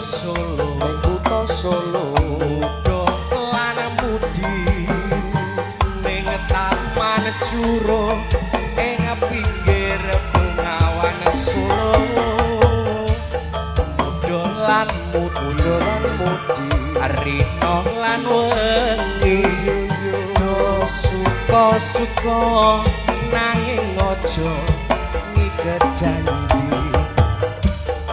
Solo, ning kutha Solo, muda lan mudi ning Taman Curug ing pinggir Bengawan Solo. Muda lan mudi, muda lan mudi, rina lan wengi, do suka-suka nanging aja ngiket janji.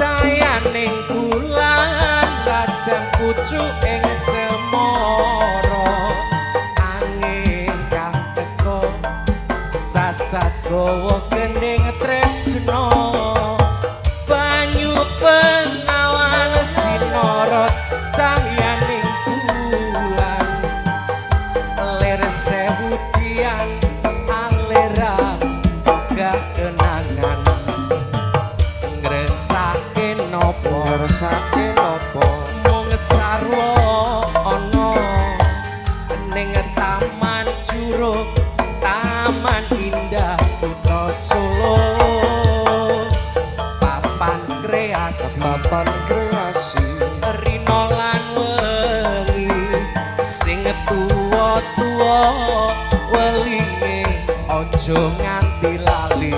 Cayaning bulan rajang pucuk ing cemara, angin kang teka sasat gawa gending tresno. Banyu Bengawan sinorot cahyaning bulan, lir sewu dian alera gah kenangan. Ngresake napa, ngersake napa, mung sarwa ana ning Taman Curug, taman indah kutha Solo, papan kreasi, papan kreasi, rina lan wengi, sing tuwa-tuwa welinge aja nganti lali.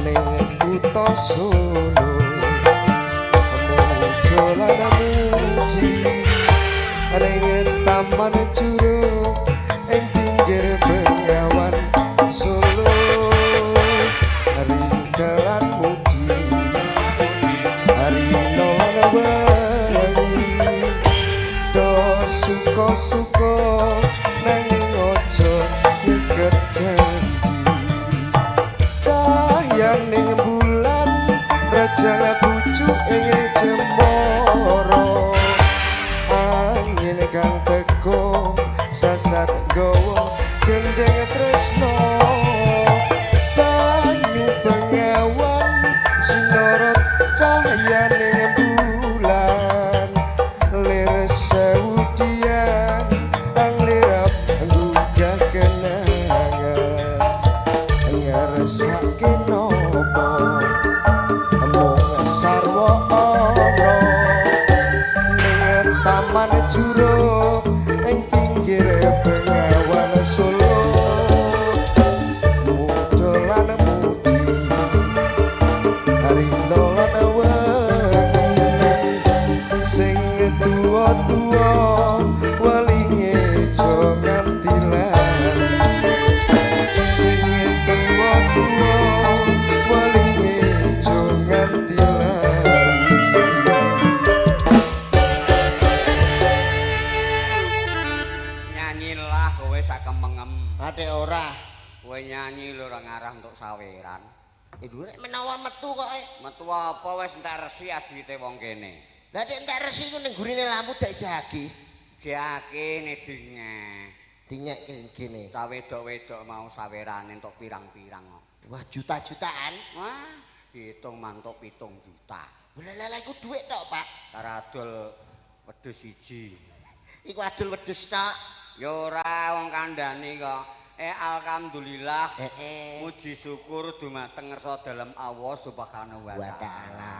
Ning kutha Solo, muda lan mudi ning Taman Curug ing pinggir Bengawan Solo. Rina lan mudi, rina lan wengi, do suka-suka nanging aja ngiket janji. Cahyaning bulan rejang pucuk ing cemara, angin kang teka sasat gawa gendeng tresno. Banyu Bengawan sinorot cahyaning bulan, lir sewu dian anglirap nggugah kenangan. Ngersake napa, mung sarwa ana ning Taman Curug ing pinggir Bengawan Solo. Muda lan mudi, rina lan wengi, sing tuwa-tuwa welinge aja nganti lali. Sing tuwa-tuwa welinge aja nganti lali. Nyanyilah kowe sakemengem. Ate ora. Kowe nyanyi lho ora ngarah entuk saweran. Ibu nek menawa metu kok e. Metu apa wis entek resi duwite wong kene. Lah nek entek resi ku ning gurine lampu dek jagi. Jake ne dinge. Dinyek kene. Cah wedok-wedok mau sawerane entuk pirang-pirang kok. Wah, juta-jutaan. Wah, diitung mantuk 7 juta. Lah lah iku dhuwit tok, Pak. Karadul wedhus siji. Iku adul wedhus tok. Ya ora wong kandhani kok. Alhamdulillah. Heeh. Muji syukur dumateng ngersa dalem Allah Subhanahu wa Wa taala. ta'ala.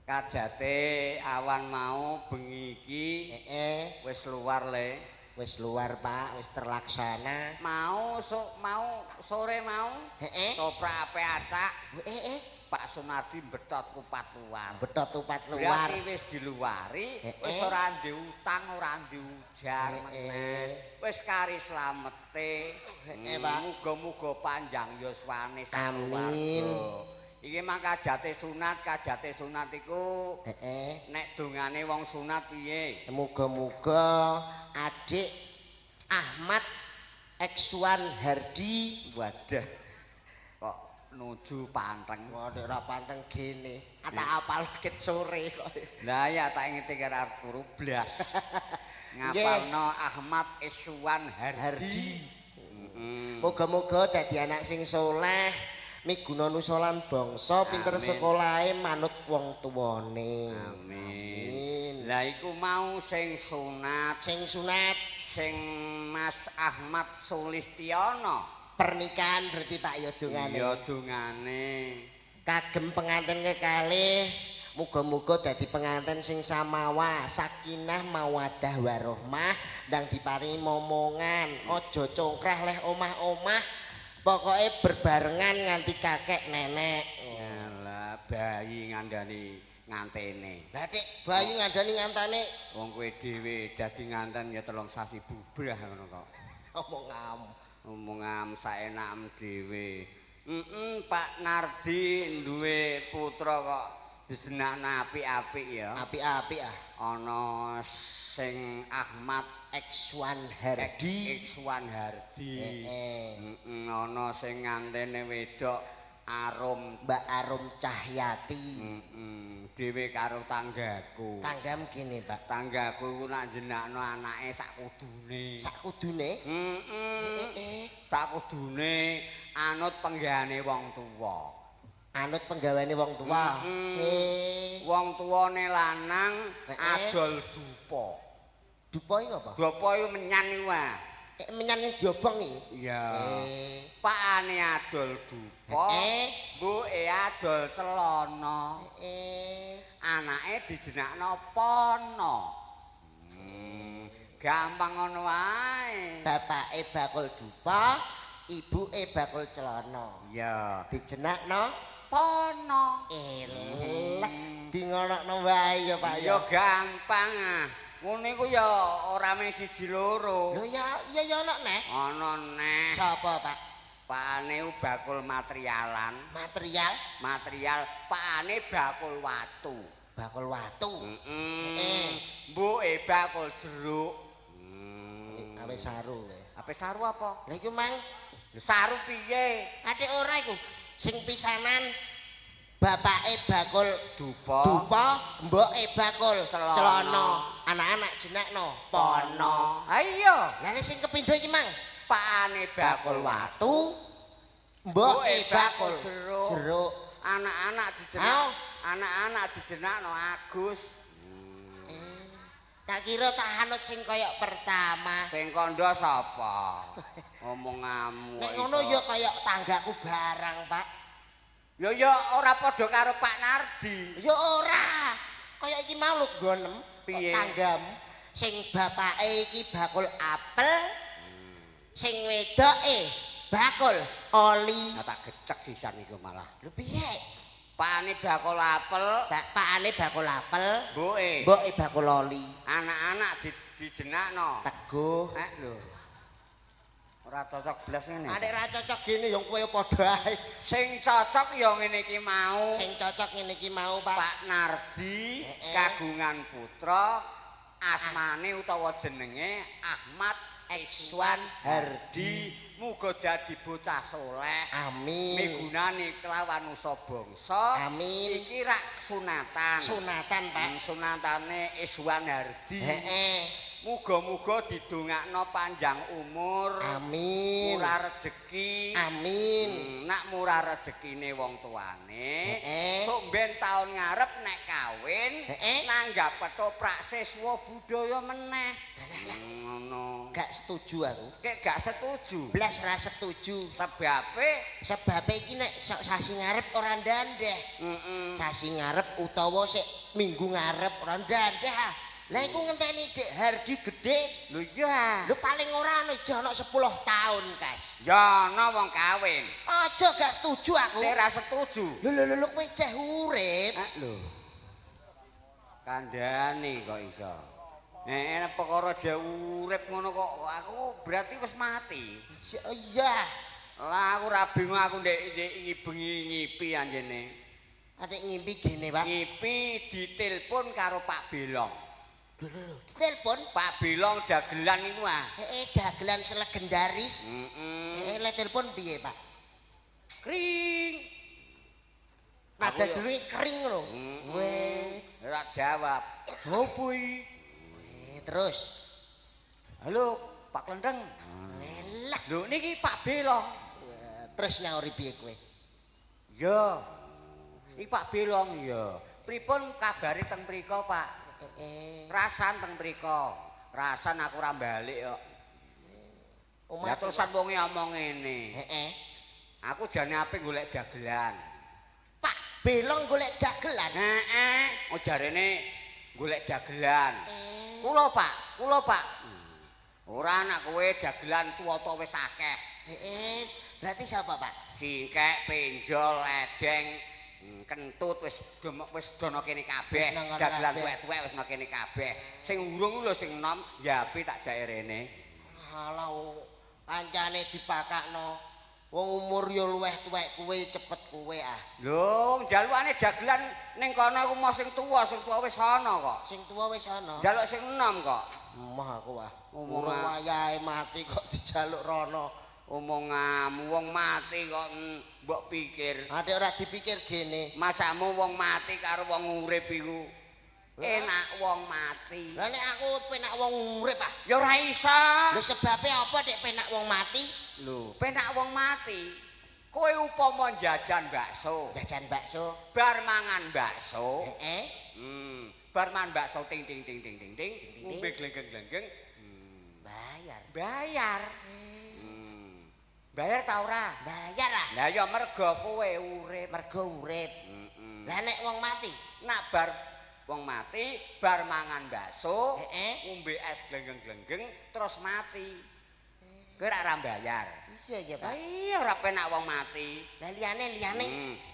Kajate awan mau bengi iki Heeh. wis luar le. Wis luar, Pak, wis terlaksana. Mau sok mau sore mau Heeh. toprak ape acak Heeh. Pak Sunardi betot kupat luar. Betot tupat luar. Berarti wis diluari, Heeh. wis ora ndek utang, ora ndek ujar meneh. Wis kari slamete. Heeh, Pak. Muga-muga panjang yuswane Amin. sakeluarga. Iki mang kajate sunat, kajate sunat iku Heeh. nek dongane wong sunat piye? Muga-muga adik Ahmad Eksuan Hardi Wadah. Kok Nuju panteng. Wah, nek ora panteng gene. Ata apal ket sore kok. Lah ya tak ingeti karo arep turu blas. Ngapalno Ahmad Iswan Hardi. Hardi. Heeh. Moga-moga dadi anak sing soleh, miguna nusa lan bangsa, pinter Amin. sekolahe, manut wong tuwane. Amin. Lah iku mau sing sunat, Sing sunat sing Mas Ahmad Sulistiono. Pernikahan berarti Pak ya dongane. Iya dongane. Kagem pengantin kekalih muga-muga dadi pengantin sing samawa, sakinah mawaddah warohmah, ndang diparingi momongan, aja congkrah leh omah-omah, pokoke berbarengan nganti kakek nenek. Alah bayi ngandani ngantene. Lah nek bayi ngandani ngantane Wong kowe dhewe dadi nganten ya 3 sasi bubrah ngono kok. Omong am. Omongam saenakm dhewe. Heeh, Pak Nardi duwe putra kok dijenakno apik-apik ya. Apik-apik ah. Ana sing Ahmad Exwan Hardi. Exwan Hardi. Heeh. Heeh, ana sing ngantene wedok Arum, Mbak Arum Cahyati. Heeh, dhewe karo tanggaku. Tanggam kene, Pak. Tanggaku iku nak jenakno anake sak kudune. Sak kudune? Heeh. Heeh. Sak kudune anut penggane wong tuwa. Anut penggaweane wong tuwa. Heeh. Wong tuwane lanang adol dupa. Dupa iku apa? Dupa iku menyan iku ah. Menyan diobong iki. Iya. Pakane adol dupa, mboke adol celana. Anake dijenakno Pono. Gampang ngono wae. Bapake bakul dupa, ibuke bakul celana. Iya. Dijenakno Pono. Eleh, dingonokno wae ya Pak Ya ya. gampang ah. Ngono iku ya ora mung siji loro. Lho ya iya ya ana neh. Ana neh. Sapa, Pak? Pakane bakul materialan. Material? Material pakane bakul watu. Bakul watu. Heeh. Mboke bakul jeruk. Ape saru kowe. Ape saru apa? Lha iku mang Lho saru piye? Adik ora iku. Sing pisanan bapake bakul dupa, dupa, mboke bakul celana. Anak-anak jenakno Pono. Ha iya. Lah sing kepindho iki mang pakane bakul watu, mboke bakul jeruk. Anak-anak dijenak, anak-anak dijenakno Agus. Tak kira tak anut sing kaya pertama. Sing kandha sapa? Omonganmu. Nek ngono ya kaya tanggaku barang, Pak. Ya ya ora padha karo Pak Nardi. Ya ora. Kaya iki mau lho nggonem piye tanggamu. Sing bapake iki bakul apel. Sing wedoke bakul oli. Nah, tak gecek sisan iku malah. Lho piye? Pakane bakul apel, pakane bakul apel, mboke. Mboke bakul oli. Anak-anak dijenakno. Teguh. Lho. Ora cocok blas ngene. Nek ora cocok gene ya kowe padha ae. Sing cocok ya ngene iki mau. Sing cocok ngene iki mau, Pak. Pak Nardi kagungan putra asmane utawa jenenge Ahmad Exwan Hardi. Muga dadi bocah soleh. Amin. Migunani kelawan nusa bangsa. Amin. Iki rak sunatan. Sunatan, Pak. Sunatane Iswan Hardi. Heeh. Muga-muga didongakno panjang umur. Amin. Murah rejeki. Amin. Nak murah rejekine wong tuane. Sok ben taun ngarep nek kawin nanggap ketoprak siswa budaya meneh. Ngono. Gak setuju aku. Kek gak setuju. Blas ra setuju. Sebabe? Sebabe iki nek sasi ngarep ora ndandeh. Heeh. Sasi ngarep utawa sik minggu ngarep ora ndandeh. Lah iku ngenteni Dik Hardi gedhe. Lho iya. Lho paling ora ana ijeh ana 10 taun, Kas. Ya ana wong kawin. Aja gak setuju aku. Nek ra setuju. Lho lho lho kowe ijeh urip. Lho. Kandhane kok iso. Nek perkara jeh urip ngono kok aku berarti wis mati. Iya. Lah aku ora bingung aku ndek iki bengi ngipi anjene. Adek ngimpi gene, Pak. Ngipi ditelpon karo Pak Belong. Telepon Pak Belong dagelan iku ah. Heeh, dagelan selegendaris. Heeh. Heeh, le telepon piye, Pak? Kring. Nada dering kering ngono. Weh, ora jawab. Sopo iki? Terus. Halo, Pak Klenteng. Lah, lho niki Pak Belong. Terus nyauri piye kowe? Ya. Iki Pak Belong ya. Pripun kabare teng mriko, Pak? Rasan teng mriko. Rasan aku ora balik kok. Lah terusan wonge omong ngene. Heeh. Aku jane ape golek dagelan. Pak Belong golek dagelan? Heeh. Oh jarene golek dagelan. Kula, Pak. Kula, Pak. Ora anak kowe dagelan tuwa-tuwa wis akeh. Heeh. Berarti siapa, Pak? Singkek, penjol, ledeng, kentut wis wis dono kene kabeh. Dagelan tuwek-tuwek wis nang kene kabeh. Sing urung lho sing enom yapi tak jake rene. Halah kancane dipakakno. Wong umur ya luweh tuwek kowe cepet kowe ah. Lho, jalukane dagelan ning kono iku mau sing tuwa wis ana kok. Sing tuwa wis ana. Jaluk sing enom kok. Emah aku ah. Urung wayahe mati kok dijaluk rono. Omonganmu wong mati kok mbok pikir. Adek ora dipikir gene. Masamu wong mati karo wong urip iku enak wong mati. Lah nek aku penak wong urip ah. Ya ora iso. Lho sebabe apa nek penak wong mati? Lho, penak wong mati. Kowe upama jajan bakso. Jajan bakso. Bar mangan bakso. Heeh. Bar mangan bakso ting ting ting ting ting ting, ngombe glengeng-glengeng. Bayar. Bayar. Bayar ta ora? Bayar ah. Lah ya mergo kowe urip. Mergo urip. Lah nek wong mati, nak bar wong mati bar mangan bakso, ngombe es glengeng-glengeng terus mati. Kowe ora bayar. Iya ya, Pak. Lah iya ora penak wong mati. Lah liyane.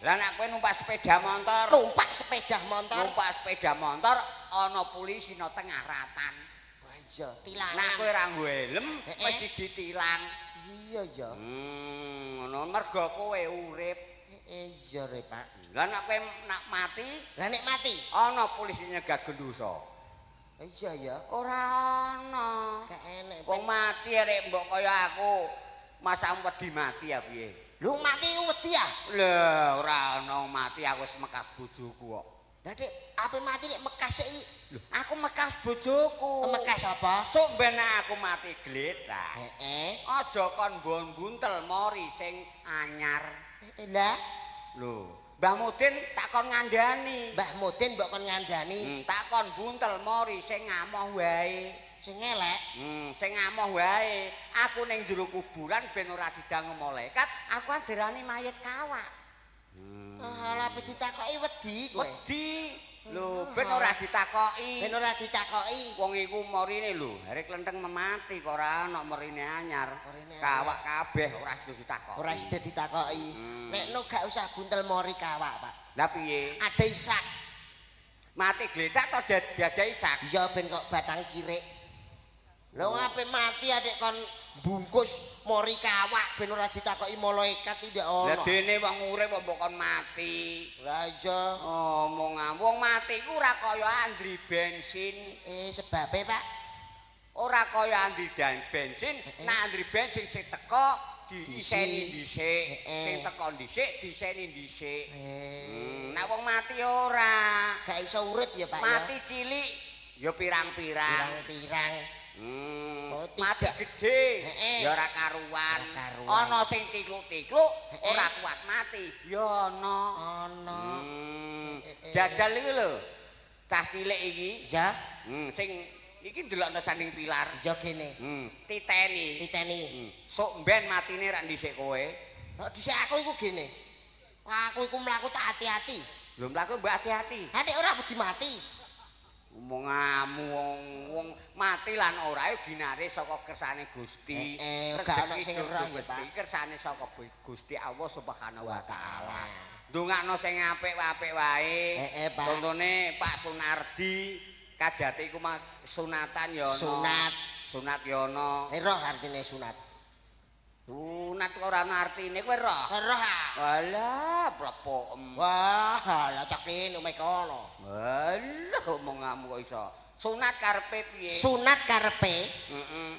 Lah nek kowe numpak sepeda motor, numpak sepeda motor. Numpak sepeda motor ana polisi nang tengah ratan. Wah iya, tilangan. Nek kowe ora nggo helm mesti ditilang. Iya ya. Ngono mergo kowe urip. Iya re, Pak. Lah nek kowe nak mati, lah nek mati ana polisi nyegah gendusa. Iya ya. Ora ana. Gak enek. Wong mati arek mbok kaya aku. Masamu wedi mati ya piye? Lho mati wedi ah? Lho ora ana mati aku wis mekas bojoku kok. Lah nek ape mati nek mekas iki? Lho aku mekas bojoku. Mekas apa? Sok ben aku mati gletak. Heeh. Aja kon mbon buntel mori sing anyar. Lah lho Mbah Mudin tak kon ngandani. Mbah Mudin mbok kon ngandani. Tak kon buntel mori sing ngamoh wae. Sing elek. Sing ngamoh wae. Aku ning jero kuburan ben ora didangu malaikat, aku kan dirani mayit kawak. Alah ditakoki wedi kowe. Wedi. Lho ben ora ditakoki. Ben ora ditakoki. Wong iku morine lho, arek klenteng memati kok ora ana morine anyar. Kawak kabeh ora sida ditakoki. Ora sida ditakoki. Nek no gak usah buntel mori kawak, Pak. Lah piye? Ada isak. Mati gletak to diadahi isak? Iya ben kok batang kirik. Lho ape mati adek kon bungkus mori kawak ben ora ditakoki malaikat iki ndak ono. Lah dene wong urip kok mbok kon mati. Lah iya. Omong wong mati ku ora kaya andri bensin. Sebabe, Pak? Ora kaya andri bensin, nek andri bensin sing teko diiseni dhisik, sing teko dhisik diiseni dhisik. Nek wong mati ora. Gak iso urip ya, Pak. Mati cilik ya pirang-pirang. Pirang-pirang. Mati gedhe ya ora karuan. Ana sing tikluk-tikluk ora kuat mati ya ana. Ana. Jajal iki lho. Cah cilik iki ya. Sing iki ndelokno sanding pilar. Ya kene. Titeni. Titeni. Sok mben matine rak dhisik kowe. Nek dhisik aku iku gene. Aku iku mlaku tak ati-ati. Lho mlaku mbok ati-ati. Ha nek ora wedi mati. Omongamu wong mati lan ora ginare saka kersane Gusti. Gak ono sing ora ya, Pak. Kersane saka Gusti Allah Subhanahu wa taala. Ndongakno sing apik-apik wae. Heeh, Pak. Contone Pak Sunardi kajate iku sunatan ya ana. Sunat. Sunat ya ana. Roh artine sunat. Sunat kok ora ana artine kowe roh. Roh. Alah, plepokem. Wah, lah cekene omahe kono. Alah, omonganmu kok iso. Sunat karepe piye? Sunat karepe? Heeh.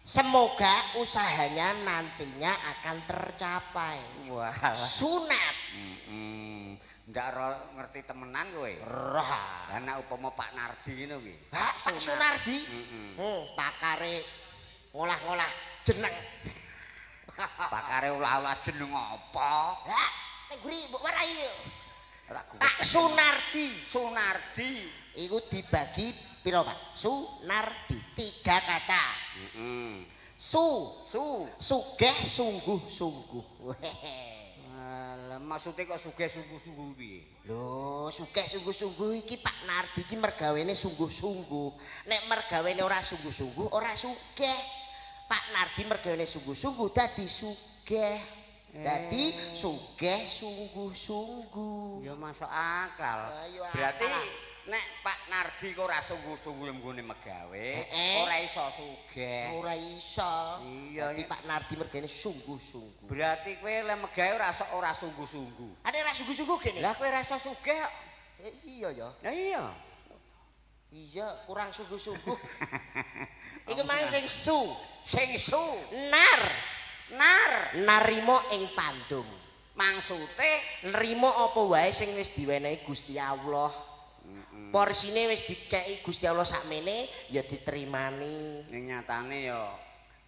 Semoga usahanya nantinya akan tercapai. Wah. Sunat. Heeh. Ndak ngerti temenan kowe. Roh. Lah nek upama Pak Nardi ngono kuwi. Pak Sunardi. Heeh. Pakare ngolah-ngolah jeneng. Pakare olah-olah jeneng apa? Hah, ning guri mbok warai. Pak Sunardi. Sunardi. Iku dibagi piro, Pak? Sunardi 3 kata. Heeh. Su, su, sugih sungguh-sungguh. Alah, maksude kok sugih sungguh-sungguh piye? Lho, sugih sungguh-sungguh iki Pak Nardi iki mergawene sungguh-sungguh. Nek mergawene ora sungguh-sungguh, ora sugih. Pak Nardi mergawene sungguh-sungguh dadi sugih. Dadi sugih sungguh-sungguh. Ya masuk akal. Berarti nek Pak Nardi kok ora sungguh-sungguh nggone megawe, ora iso sugih. Ora iso. Iya, dadi Pak Nardi mergane sungguh-sungguh. Berarti kowe lek megawe ora sok ora sungguh-sungguh. Ade ora sungguh-sungguh kene. Lah kowe ora iso sugih kok. Iya ya. Lah iya. Iya, kurang sungguh-sungguh. Iku mang sing su, sing su. Nar. Nar. Narima ing pandum. Maksute nrimo apa wae sing wis diwenehi Gusti Allah. Porsine wis dikeki Gusti Allah sakmene ya diterimani. Ning nyatane ya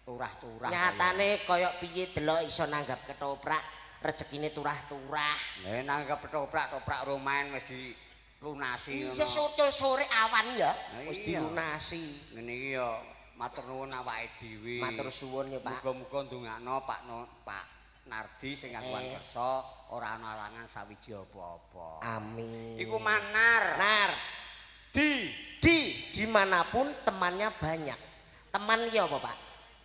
turah-turah. Nyatane kaya piye delok iso nanggap ketoprak, rezekine turah-turah. Lah nanggap ketoprak-toprak romain wis dilunasi ngono. Iya sucul sore awan ya wis dilunasi. Ngene iki ya matur nuwun awake dhewe. Matur suwun ya Pak. Muga-muga ndongakno Pak Nardi sing kagungan kersa ora ana alangan sawiji apa-apa. Amin. Iku manar. Nar. Di. Di dimanapun temannya banyak. Teman ki apa Pak?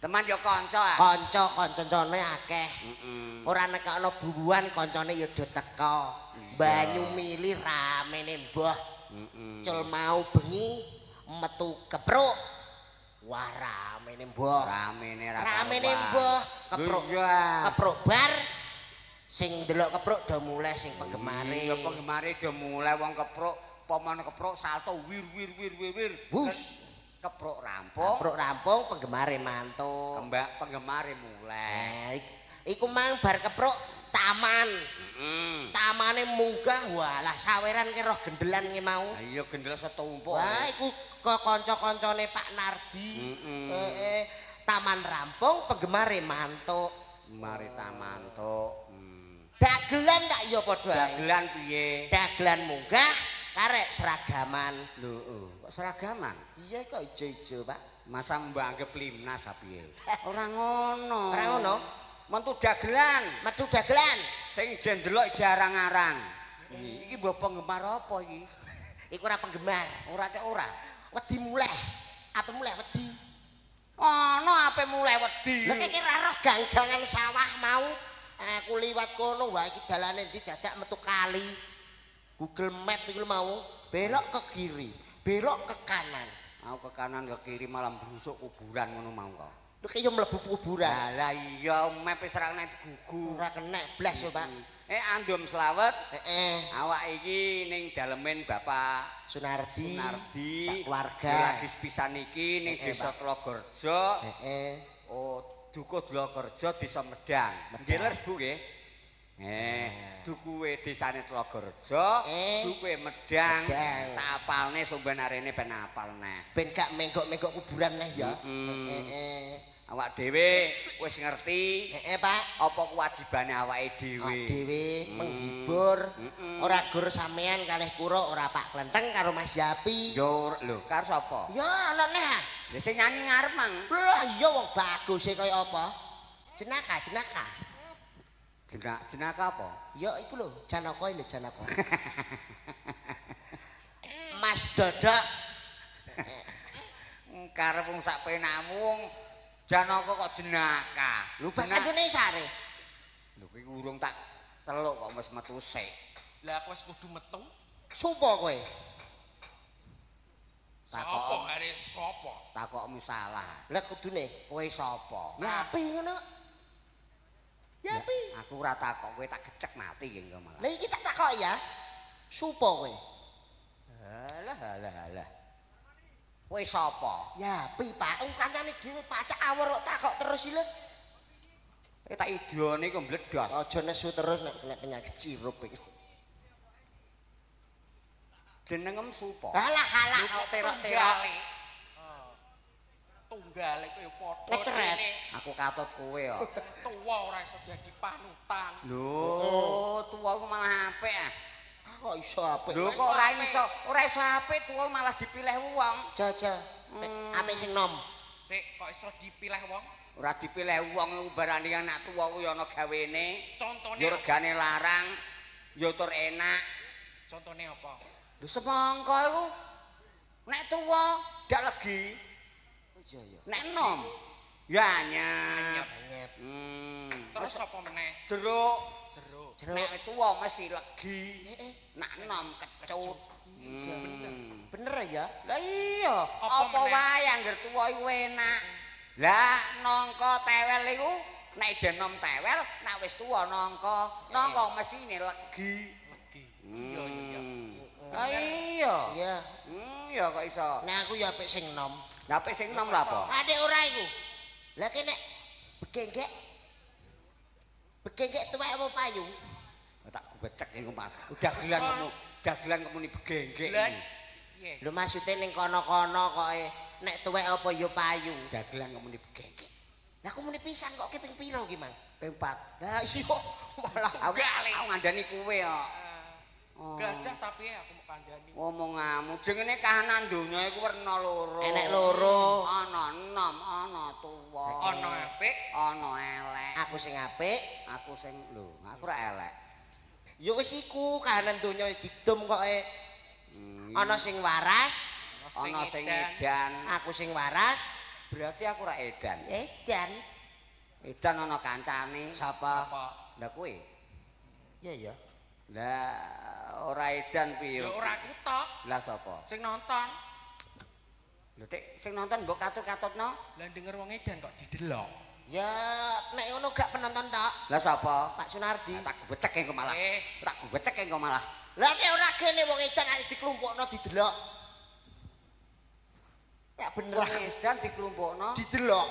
Teman ya kanca. Kanca kancane akeh. Heeh. Ora nekakno bubuhan kancane ya do teka. Banyu mili ramene mbah. Heeh. Cul mau bengi metu kepruk. Wah ramene mbah. Ramene ra. Ramene mbah. Kepruk. Kepruk bar sing ndelok kepruk do mulai sing penggemare. Iya penggemare do mulai wong kepruk, pomone kepruk salto wir wir wir wir wir. Bus. Kepruk rampung. Kepruk rampung penggemare mantuk. Penggemare mulai. Iku mang bar kepruk taman. Tamane munggah walah saweran ki roh gendelan ki mau. Ha iya gendel setumpuk. Wah iku kanca-kancane Pak Nardi. Taman rampung penggemare mantuk. Mari tamantuk. Dagelan tak ya padha ae. Dagelan piye? Dagelan munggah karek seragaman. Lho, kok seragaman? Iya kok ijo-ijo, Pak. Masa mbok anggap limnas a piye? Ora ngono. Ora ngono. Metu dagelan, metu dagelan. Sing jen delok jarang-arang. Iki mbok penggemar apa iki? Iku ora penggemar. Ora tek ora. Wedi muleh. Ape muleh wedi. Ana ape muleh wedi. Lah kek ora roh ganggangan sawah mau. Aku liwat kono wae iki dalane ndi dadak metu kali. Google Map iku mau belok ke kiri, belok ke kanan. Aku ke kanan ke kiri malah brusuk kuburan ngono mau kok. Lho kaya mlebu kuburan. Lah iya map wis ora kena digugu. Ora kena blas yo, Pak. Andum selawet. Heeh. Awak iki ning dalemen Bapak Sunardi. Sunardi sak keluarga. Lagi sepisan iki ning Desa Tlogorejo. Heeh. Oh, Dukuh Tlogorejo Desa Medang. Nggih leres Bu nggih. Dukuhe desane Tlogorejo, dukuhe Medang. Tak apalne somben arene ben apal neh. Ben gak menggok-menggok kuburan neh ya. Heeh. Awak dhewe wis ngerti. Heeh, Pak. Apa kewajibane awake dhewe? Awake dhewe menghibur. Ora gur sampean kalih kura, ora Pak Klenteng karo Mas Yapi. Yo lho, karo sapa? Ya ana neh. Lha sing nyanyi ngarep mang. Lho iya wong baguse kaya apa? Jenaka, jenaka. Jenaka apa? Ya iku lho, Janaka lho Janaka. Mas Dodok. Karep wong sak penakmu wong Janaka kok jenaka. Lho bahasa Indonesia re. Lho kuwi urung tak teluk kok wis metu sik. Lah aku wis kudu metu. Sopo kowe? Sapa arek sapa? Takokmu salah. Lah kudune kowe sapa? Yapi ngono. Yapi. Aku ora takok kowe tak gecek mati ki engko malah. Lah iki tak takoki ya. Sopo kowe? Alah alah alah. Kowe sapa? Ya, pi Pak, wong kancane dhewe pacak awor kok takok terus iki lho. Tak idone kok mbledos. Aja nesu terus nek kena penyakit sirup iki. Jenengem supa. Halah halah kok terok-terok. Tunggale kaya padha Ngeceret. dene. Aku katut kowe kok. Tuwa ora iso dadi panutan. Lho, tuwa ku malah apik ah. Kok iso apik? Lho kok ora iso apik tuwa malah dipilih wong. Jajal. Apik sing nom. Sik kok iso dipilih wong? Ora dipilih wong iku barani anak tuwa ku ya ana gawene. Contone Ya regane larang, ya tur enak. Contone apa? Lho semangka iku nek tuwa dak legi, Iya ya. nek enom ya anyep. Anyep. Terus apa meneh? Jeruk. Jeruk. Jeruk. Nek tuwa mesti legi. Heeh. Nek enom kecut. Bener ya? Lah iya, Apa apa wae angger tuwa iku enak. Lah nangka tewel iku nek jen nom tewel, nek wis tuwa nangka, nangka mestine legi. Legi. Iya iya iya. Lah iya. Iya. Ya kok iso. Nek aku ya apik sing nom. Lah apik sing nom lha apa? Adek ora iku. Lah kene begenggek. Begenggek tuwek apa payu? Tak gubecek iku malah. Dagelan kamu, dagelan kamu ni begenggek. Lah piye? Lho maksude ning kono-kono kok nek tuwek apa ya payu. Dagelan kamu ni begenggek. Lah aku muni pisan kok ki ping pira ki, Mang? Ping 4. Lah iya malah Aku ngandani kowe kok. Oh. Gajah tapi aku mau kandhani. Omonganmu jenenge kahanan donya iku werna loro. Enek loro. Ana enom, ana tuwa. Ana apik, ana elek. Aku sing apik, aku sing lho, aku ora elek. Ya wis iku kahanan donya didum kok Ana sing waras, ana sing edan. Aku sing waras, berarti aku ora edan. Edan. Edan ana kancane. Sapa? Lah kowe. Iya ya. Lah ora edan piye? Ya ora aku tok. Lah sapa? Sing nonton. Lho Tik, sing nonton mbok katut-katutno? Lah denger wong edan kok didelok. Ya nek ngono gak penonton tok. Lah sapa? Pak Sunardi. Tak gubecek engko malah. Tak gubecek engko malah. Lah nek ora gene wong edan nek diklumpukno didelok. Ya bener wong edan diklumpukno, didelok,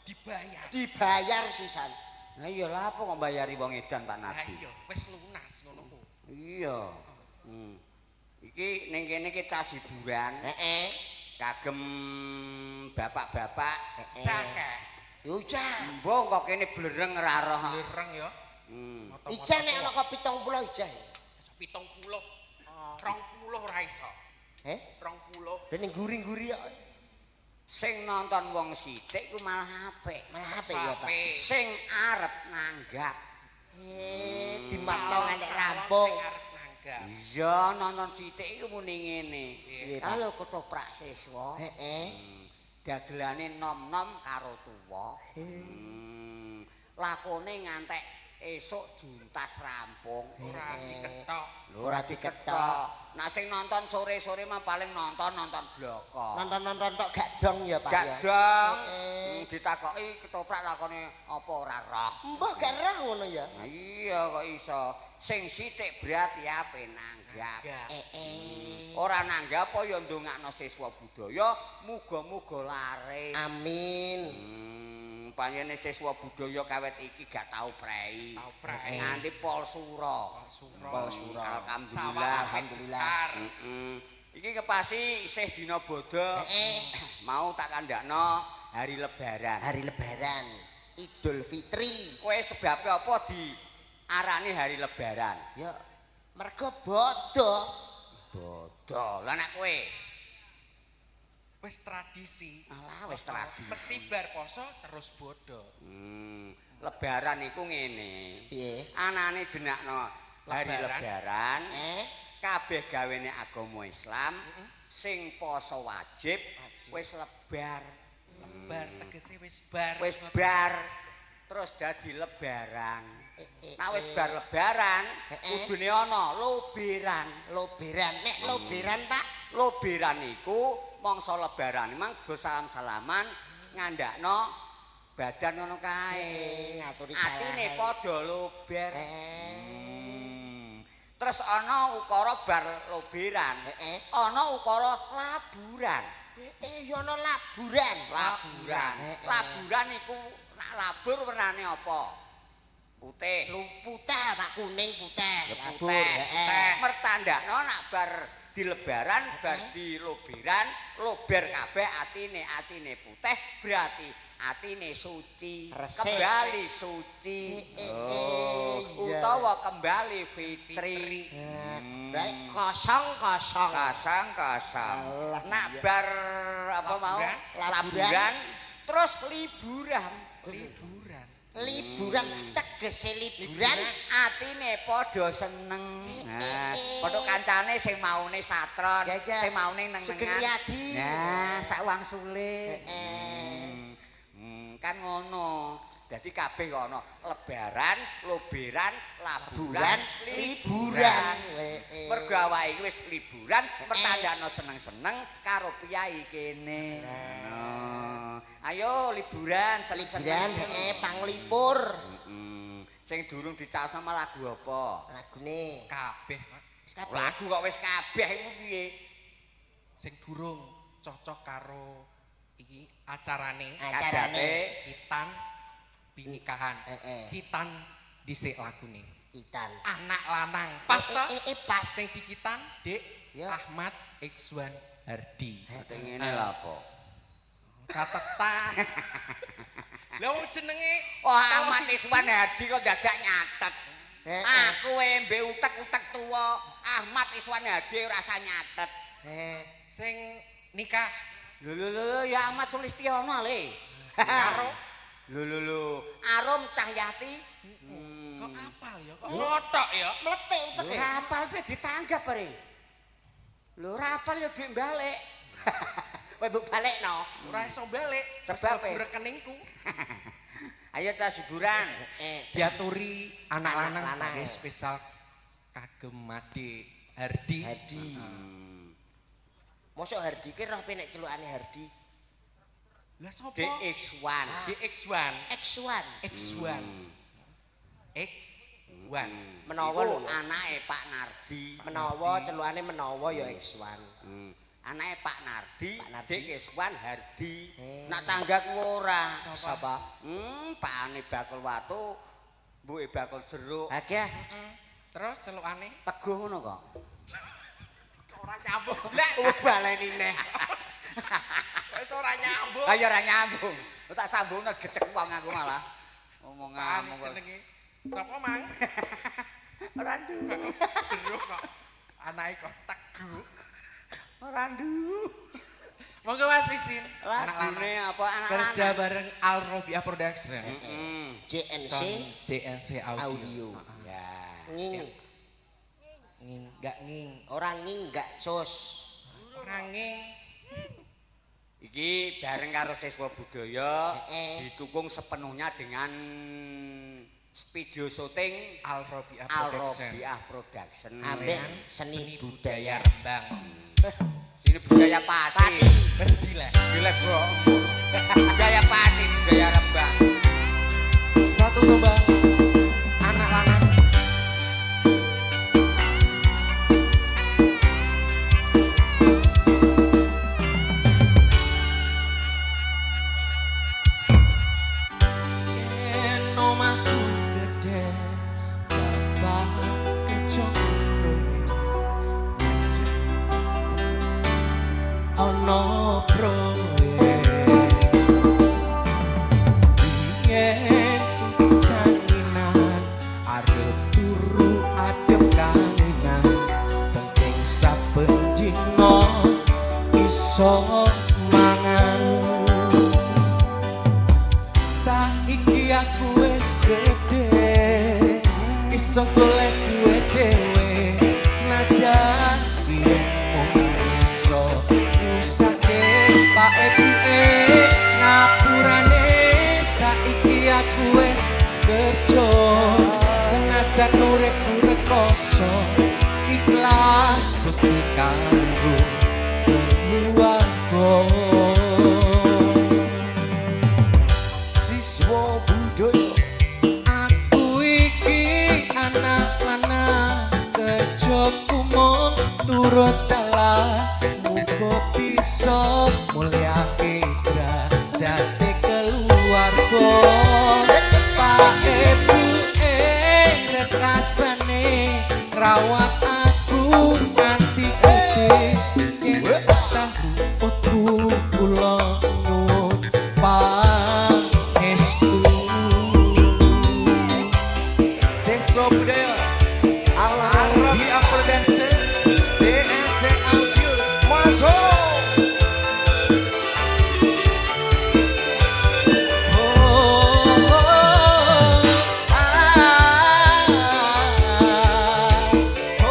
dibayar. Dibayar sisan. Lah iya lah apa kok mbayari wong edan Pak Lah Nardi? iya, wis lunas ngono ku. Iya. Iki ning kene iki cas hiburan. Heeh. Kagem bapak-bapak Sakeh. Yo ijah. Mbok kok kene blereng ora roh. Blereng ya. Ijah nek ana kok 70 ijah. 70. 20 ora iso. Heh? 20. Ben ning guri-guri kok. Sing nonton wong sithik ku malah apik. Malah apik ya, Pak. Sing arep nanggap. Dimakno nganti rampung. Sing arep nanggap. Iya, nonton sithik iku muni ngene. Halo ketoprak siswa. Heeh. Dagelane nom-nom karo tuwa. Lakone ngantek esuk juntas rampung. Ora diketok. Ora diketok. Nah sing nonton sore-sore mah paling nonton-nonton bloko. Nonton-nonton tok gak dong ya, Pak. Gak dong. Ditakoki ketoprak lakone apa ora roh. Mbah gak roh ngono ya. Nah iya kok iso. Sing sithik berarti ape nanggap. Ora nanggap apa ya ndongakno siswa budaya muga-muga laris. Amin. Panjene siswa budaya kawet iki gak tau prei. Tau prei. Nganti pol sura. Pol sura. Alhamdulillah, alhamdulillah. Iki kepasi isih dina bodho. Mau tak kandakno hari lebaran. Hari lebaran. Idul Fitri. Kowe sebabe apa di arani hari lebaran? Ya mergo bodho. Bodho. Lah nek kowe wis tradisi. Alah wis tradisi. Mesti bar poso terus bodho. Lebaran iku ngene. Piye? Anane jenakno hari lebaran. Kabeh gawene agama Islam sing poso wajib wis lebar. Lebar tegese wis bar. Wis bar terus dadi lebaran. Nek wis bar lebaran kudune ana loberan. Loberan. Nek loberan, Pak, loberan iku mangsa lebaran memang do salam-salaman ngandakno badan ngono kae. Ngaturi salah. Atine padha lober. Terus ana ukara bar loberan, ana ukara laburan. Eh, ya ana laburan. Laburan. Laburan iku nak labur wernane apa? Putih. Lu putih Pak, kuning putih. Labur. Labur, heeh. Mertandakno nak bar di lebaran, bar di loberan, lober kabeh atine, atine putih berarti atine suci, Resik. Kembali suci. Oh, iya. Utawa kembali fitri. Berarti kosong kosong. Kosong kosong. Alah, Nak iya. bar apa mau? Laburan. Laburan terus liburan. Liburan. Liburan tegese liburan atine padha seneng. Nah, padha kancane sing maune satron, Jajal. sing maune neng-nengan. Sugeng Riyadi. Nah, sak wangsule. Heeh. Kan ngono. Dadi kabeh ana lebaran, loberan, laburan, Bulan liburan. Mergo awake iki wis liburan, mertandakno seneng-seneng karo piyai kene. Ngono. Ayo liburan, seneng-seneng. Liburan heeh panglipur. Sing durung dicaosno malah lagu apa? Lagune. Kabeh, Pak. Wis kabeh. Lagu kok wis kabeh iku piye? Sing durung cocok karo iki acarane. Acarane Kitan pinikahan. Heeh. Kitan dhisik lagune. Kitan. Anak lanang. Pas ta? Pas. Sing dikitan, Dik, Ya. Ahmad Ikhwan Hardi. Ate ngene lha apa? Catetan. Lah wong jenenge Wah, Ahmad Ikhwan Hardi kok dadak nyatet. Heeh. Aku embe utek-utek tuwa, Ahmad Ikhwan Hardi ora usah nyatet. Heeh. sing nikah Lho lho lho ya Ahmad Sulistiono le. karo Lho lho lho, Arum Cahyati. kok apal ya? Kok ngotok ya? Mletik uteke. Ora apal piye ditanggap bare. Lho ora apal ya dik balik. Kowe mbok balekno. Ora iso balik. Sebab Wis mlebu rekeningku. Ayo tas hiburan. Heeh. Diaturi anak Anak lanang lanang. kangge spesial kagem Made Hardi. Hardi. Mosok Hardi ki roh penek celukane Hardi. Lah sapa? DX1. DX1. X1. X1. X1. Menawa Iku lho. anake Pak Nardi. Menawa celukane menawa ya X1. Anake Pak Nardi, Pak Nardi. DX1 Hardi. Eh. Nak tanggaku ora. Sapa? Pakane bakul watu, mbuke bakul jeruk. Akeh. Terus celukane Teguh ngono kok. ora nyambung. Lah Baleni neh. wis ora nyambung. Ayo ora nyambung. Tak sambungno gecek wong aku malah. Omong Pakane ngamuk. jenenge. Sapa mang? Ora ndu. Jeruk kok. Anake kok teguh. Ora ndu. Monggo Mas Lisin. Anak Lagune lanang. apa anak Kerja lanang? bareng Al Robiah Production. JNC Sound JNC Audio. Audio. Ya. Nging. Nging, gak nging. Ora nging gak sos. Ora nging. Iki bareng karo Siswa Budaya didukung sepenuhnya dengan video syuting Al Robiah Al Production. Robiah Production. Ambek seni budaya. Rembang. Seni budaya Pati. Wis dileh. Dileh, Bro. Budaya Pati, budaya Rembang. Satu kembang anak lanang. Yen omahku gedhe, bapak kerja ana proyek. Yen kanginan arep turu adem kanginan, penting saben dina iso mangan. Saiki aku wis gedhe, iso golek duwe dhewe, senajan biyen mung iso nyusahke pak ibuke. Ngapurane saiki aku wis kerja, senajan uripku rekoso, ikhlas bekti kanggo keluarga. Siswa budaya Aku iki anak lanang, kerjaku mung turut dalah, muga bisa Rawat aku nganti gedhe yen kathah luputku kula nyuwun pangestu. Seso budaya Arabi Production JSC Audio. Masuk. Oh, oh, ah, oh.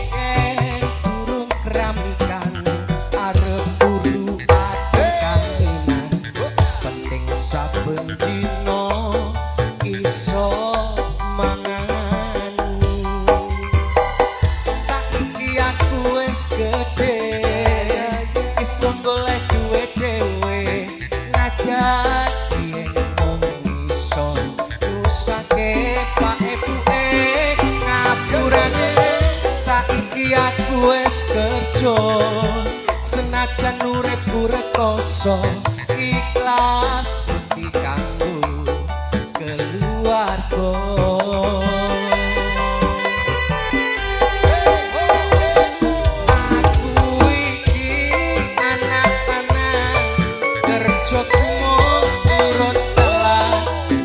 Yen durung keramikan arep turu adem kangenan, penting saben dina iso mangan. Saiki aku wis gedhe, iso golek duwe dhewe, senajan yen mung iso nyusahke pak ibuke ngapurane. Saiki aku wis kerja, senajan uripku rekoso, ikhlas bukti kanggo keluarga. Aku iki anak lanang, kerja mung turut telah,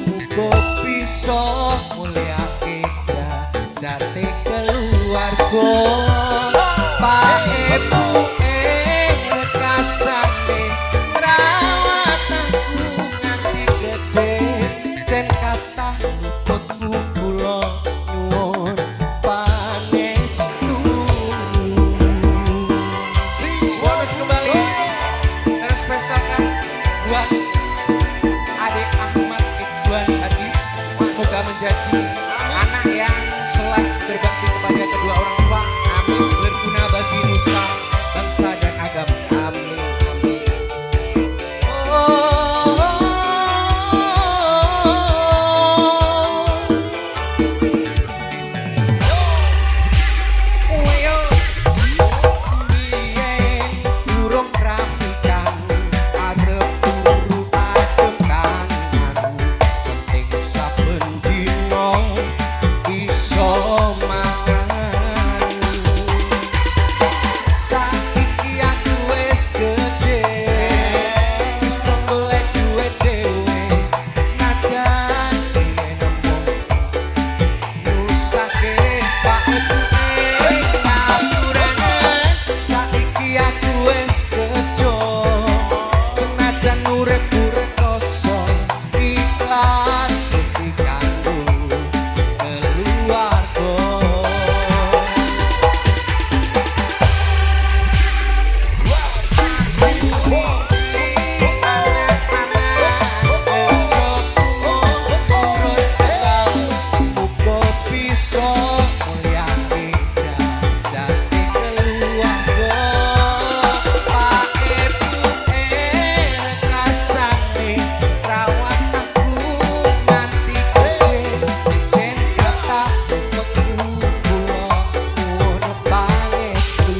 muga bisa mulyake derajate keluarga. Pak ibuke rekasane ngrawat aku nganti gedhe, jen kathah luputku kula nyuwun pangestu. Bonus kembali terspesialkan buat adik Ahmad Ikhwan Hadi. Semoga menjadi anak yang seleh, berbakti kepada kedua orang tua. Amin. Berguna bagi nusa, bangsa dan agama. Amin. Amin. Oh, oh, oh. Yo. Biyen durung ramikan arep turu adem kangenan, penting saben dina iso mangan. Saiki aku wis gedhe, iso golek duwe dhewe, senajan yen mung nyusahke pak ibuke ngapurane. Saiki aku wis kerja, senajan uripku rekoso, ikhlas bukti kanggo keluarga. Muga bisa mulyake derajate keluarga. Pak ibuke rekasane rawat aku nganti gedhe, jen kathah luputku kula nyuwun pangestu.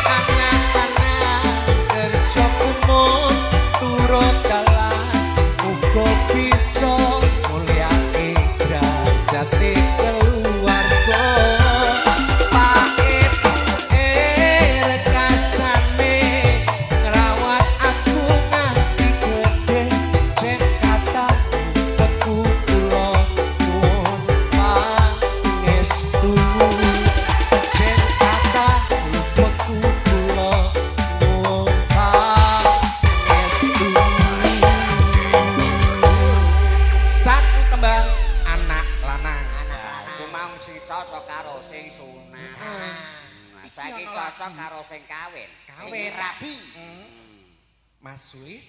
Anak-anak kerja mung turut dalan, muga bisa mulyake derajate keluarga. Pak ibuke rekasane ngrawat aku nganti gedhe, jen kathah luputku kula nyuwun pangestu. Jen kathah luputku kula nyuwun pangestu. Satu tembang anak lanang. Anak lanang. Aku mau sing cocok karo sing sunat. Nah, saiki cocok karo sing kawin. Sing Kawin. rabi. Mas Sulis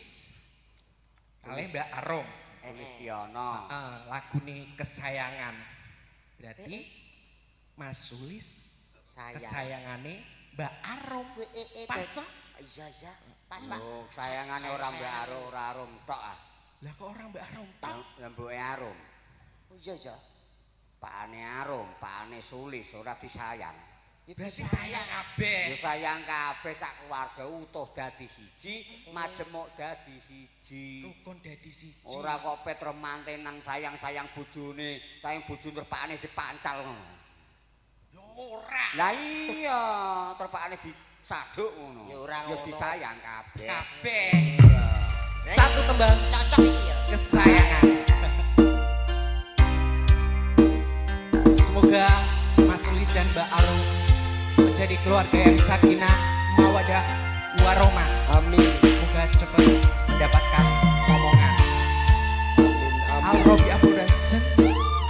kalih Mbak Arum. Listiono. Lagune kesayangan. Berarti Mas Sulis Sayang. kesayangane Mbak Arum. Kowe, Pas toh? Iya iya, pas Pak. Oh, sayangane ora Mbak Arum, ora Arum tok ah. Lah kok ora Mbak Arum tok? Lah mboke Arum. Oh iya iya. Pakane Arum, pakane Sulis ora disayang. Berarti sayang kabeh. Ya sayang kabeh sak keluarga utuh dadi siji, majemuk dadi siji. Rukun dadi siji. Ora kok Petro mantenan sayang-sayang bojone, sayang bojone terpakane dipancal ngono. Ya ora. Lah iya, terpakane disaduk ngono. Ya ora Ya ngono. disayang kabeh. Kabeh. Satu tembang Cocok iki ya. kesayangan. Semoga Mas Ulis dan Mbak Arum menjadi keluarga yang sakinah, mawadah, warahmah. Amin. Semoga cepat mendapatkan momongan. Amin. Amin. Al Robiah Production,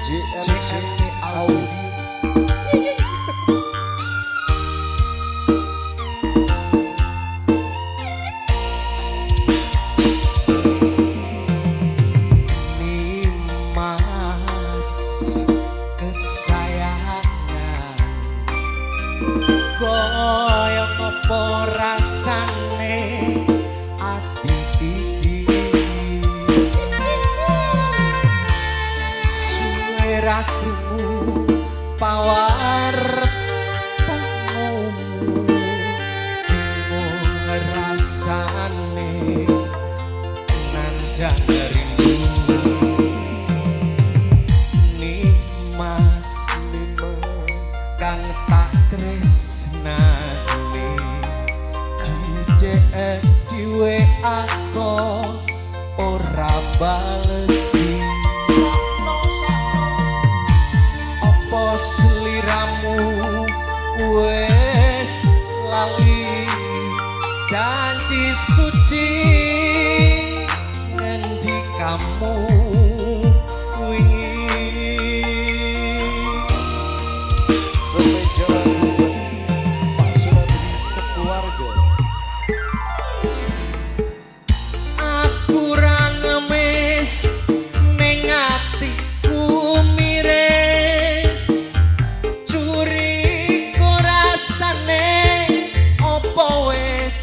JRC JRC Audio. Audio. Nimas kesayangan, koyo apa rasane ati iki, suwe ra krungu pawartamu, bingung rasane nandang rindu. Nimas kang tak tresnani, di DM di WA kok ora balesi. Apa sliramu wis lali janji suci ngendikamu wingi? Spesial lagu buat Pak Sunatri sekeluarga. Aku ra ngemis ning atiku miris, curiga rasane apa wis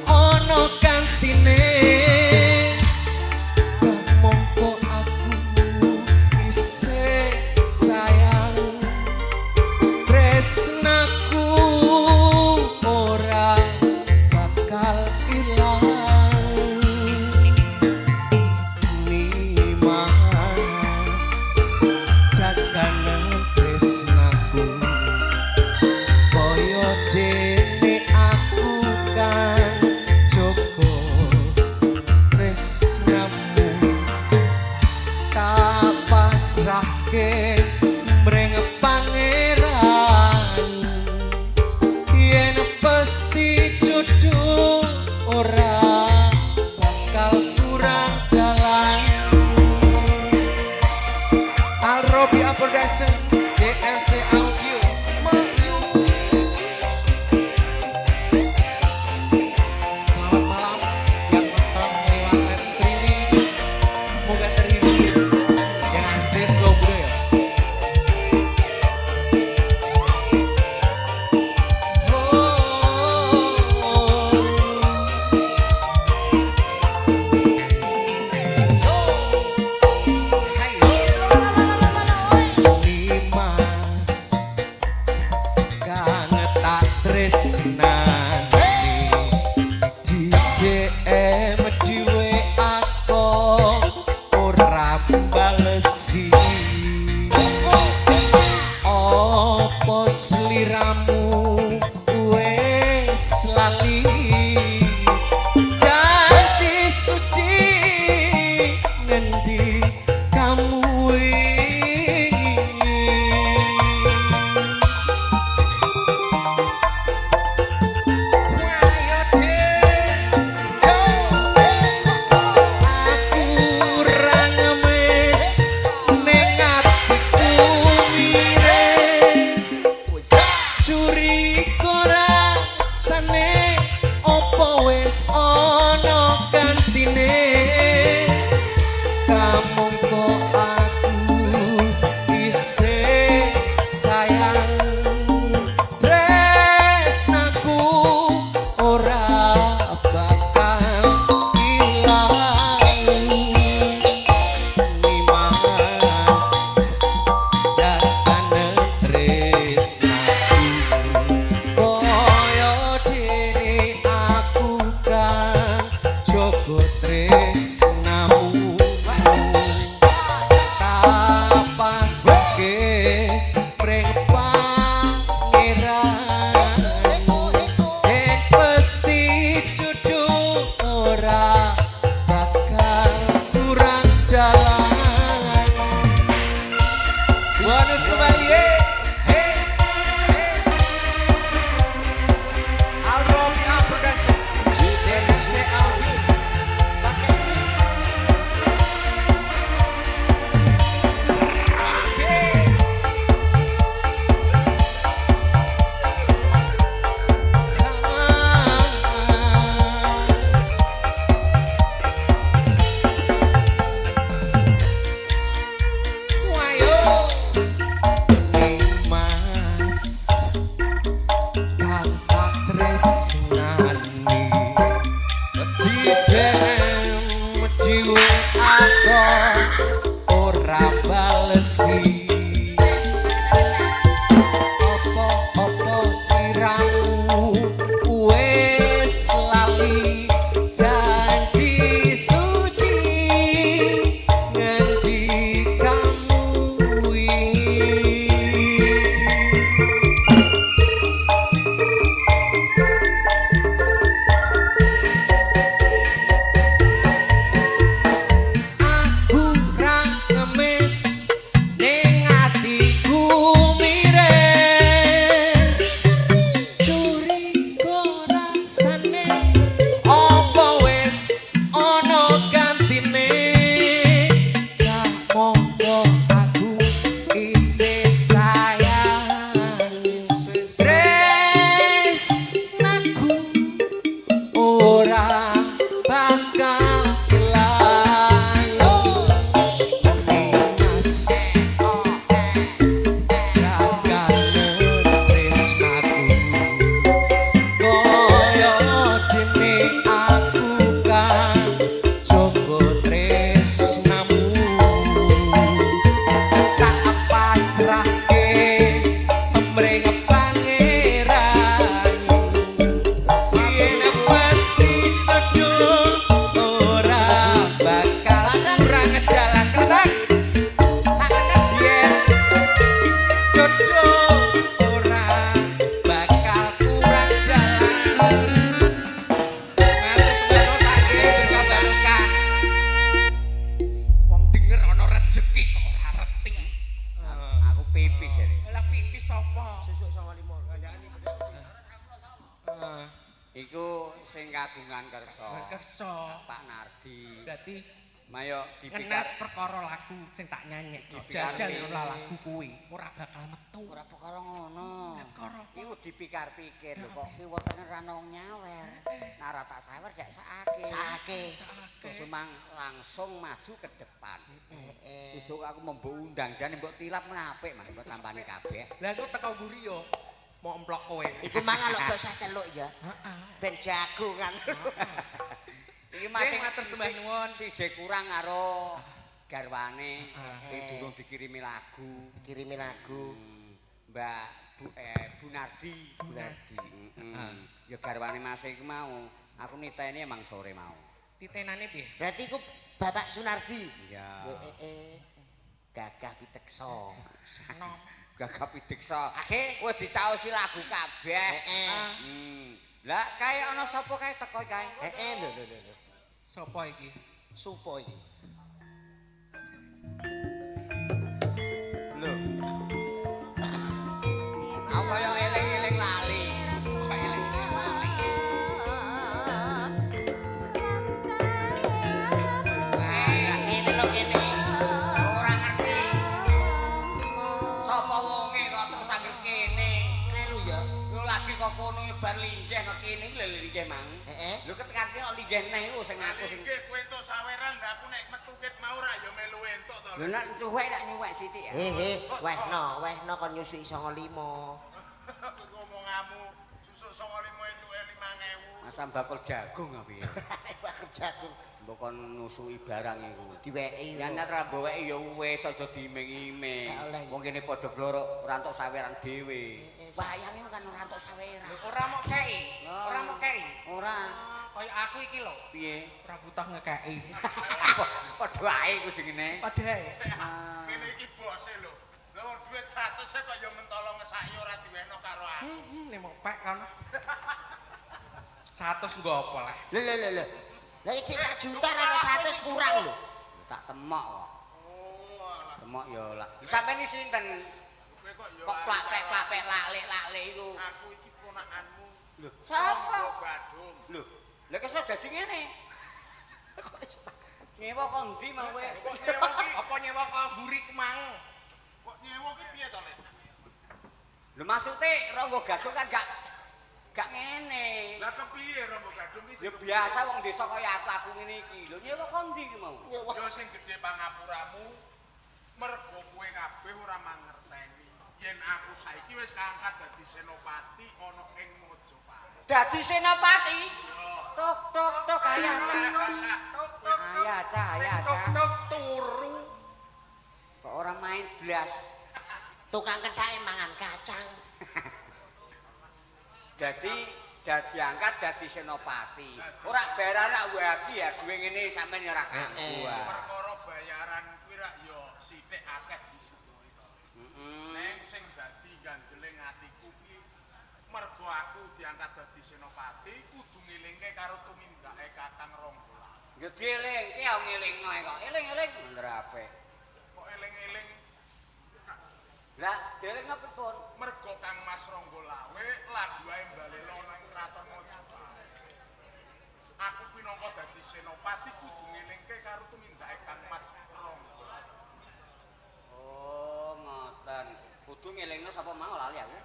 ana kantine. Mongko aku isih sayang, tresnaku ora bakal ilang. Nimas jagane tresnaku, kaya dene aku kang jaga tresnamu, tak pasrahke mring pangeran. Iku sing kagungan kersa. Kersa. Pak Nardi. Berarti Mayo dipikar ngenes perkara lagu sing tak nyanyekno. Jajal ora lagu kuwi, ora bakal metu. Ora perkara ngono. Perkara. Iku dipikar-pikir lho kok ki wetenge ra nang nyawer. Nek ora tak sawer gak sakake. Sakake. Terus mang langsung maju ke depan. Usuk aku mbok undang jane mbok tilap apik Mas, mbok tampani kabeh. Lah aku teko mburi yo mau emplok kowe. Iku mangan lho gak usah celuk ya. Heeh. Ben jago kan. Iki Mas sing matur sembah nuwun. Sije kurang karo garwane sing durung dikirimi lagu. Dikirimi lagu. Mbak Bu Nardi. Bu Nardi. Heeh. Ya garwane Mas iku mau. Aku niteni emang sore mau. Titenane piye? Berarti iku Bapak Sunardi. Iya. Gagah piteksa. Nom. Gagah piteksa. Akeh. Wis dicaosi lagu kabeh. Heeh. Lah kae ana sapa kae teko kae? Heeh lho lho lho. Sapa iki? Sopo iki? Lho. Aku kaya eling-eling lali. Kok eling lali. Ngene lho kene. Ora ngerti. Sapa wonge kok terus anggere kene. Kleru ya. Lho lagi kok kono bar linggih kok kene iki lho linggih mang. Heeh. Lho ketekan kene kok linggih neh iku sing aku sing. Nggih kowe entuk saweran lha aku nek metu ket mau ra ya melu entuk to. Lho nek cuwek nek nyuwek sithik ya. Wehno, wehno kon nyusuki 95. Ngomongamu susuk 95 entuke 5000. Asam bakul jagung apa piye? Bakul jagung. Mbok kon nusuki barang iku. Diweki. Ya nek ra mboweki ya wis aja diiming-iming. Wong kene padha blorok ora entuk saweran dhewe. Wayange kan ora entuk saweran. Ora mok kei. Ora mok kei. Ora. Kaya aku iki lho. Piye? Ora butuh ngekei. Padha ae iku jenenge. Padha ae. Kene iki bose lho. Lha dhuwit 100 kok ya mentolo ngesaki ora diwehno karo aku. Nek mok pek kono. 100 nggo apa lah? Lho lho lho lho. Lah iki 1 juta karo 100 kurang lho. Tak temok kok. Oh, alah. Temok ya lah. Sampeyan iki sinten? Kowe kok ya Kok plak-plak lalik-lalik iku. Aku iki ponakanmu. Lho, sapa? Badung. Lho, lha keso dadi ngene. Nyewa kok ndi mau kowe? Kok nyewa ki? Apa nyewa kok mburi ku mang? Kok nyewa ki piye to, Lek? Lho maksude Ronggo Gadung kan gak ngene. Lah kepiye Ronggo Gadung ki? Ya biasa wong desa kaya aku ngene iki. Lho nyewa kok ndi iki mau? Ya sing gedhe pangapuramu mergo kowe kabeh ora mangerteni yen aku saiki wis kaangkat dadi senopati ana ing Majapahit. Dadi senopati? Yo. Tok tok tok ayah cah. Ayah cah, ayah Tok cah. tok turu. Kok ora main blas. Tukang kethake mangan kacang. Dadi dadi angkat dadi senopati. Ora bayaran rak wagi ya duwe ngene sampean ya ora kanggo. Perkara bayaran kuwi rak yo sithik akeh disuguhi to. Heeh. Neng sing dadi ganjeling atiku ki mergo aku diangkat dadi senopati kudu ngelingke karo tumindake Kakang Ronggo Lawe. Ya dielingke ya ngelingno kok. Eling-eling bener apik. Kok eling-eling Lah dielingno pripun? mergo Kang Mas Ronggo Lawe lagu ae mbalelo nang kraton Majapahit. Aku pinangka dadi senopati kudu ngelingke karo tumindake Kang Mas Ronggo Lawe. Oh, ngoten. Kudu ngelingno sapa mau lali aku.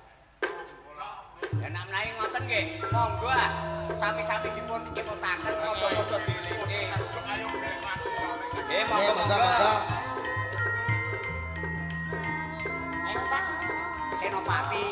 Ronggo Lawe. Ya nek menawi ngoten nggih, monggo ah. Sami-sami dipun emutaken padha-padha dielingke. Sarujuk ayo gawe lagu gawe. Nggih, Nggih, monggo monggo. Ayo Pak. Senopati.